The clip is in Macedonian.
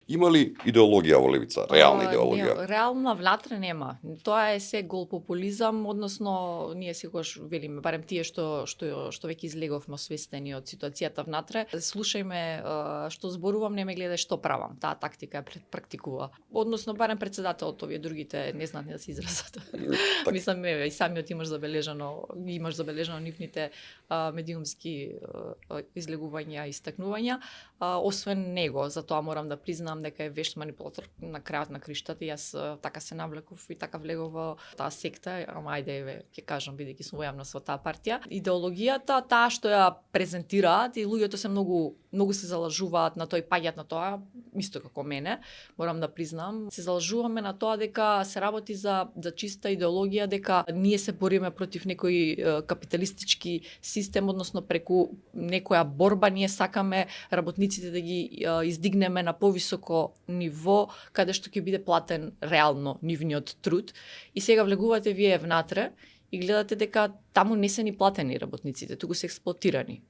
Има ли идеологија во левица, реална идеологија? Не, реална внатре нема. Тоа е се гол популизам, односно ние секогаш велиме, барем тие што веќе излеговме освестени од ситуацијата внатре, слушајме што зборувам, не ме гледај што правам. Таа тактика ја практикува. Односно барем председателот, овие другите не знаат ни да се изразат. Мислам, и самиот имаш забележано нивните медиумски излегувања и истакнувања. Освен него, затоа морам да признам дека е вешт манипулатор на крајот на криштата. Јас така се навлеков и така влегов во таа секта, ама ајде ќе кажам бидејќи сум војавна со таа партија. Идеологијата, таа што ја презентираат и луѓето се многу се залажуваат на тој, паѓаат на тоа, исто како мене, морам да признам, се залажуваме на тоа дека се работи за чиста идеологија, дека ние се бориме против некој капиталистички систем, односно преку некоја борба ние сакаме работниците да ги издигнеме на повисоко ниво, каде што ќе биде платен реално нивниот труд. И сега влегувате вие внатре и гледате дека таму не се ни платени работниците, туку се експлоатирани.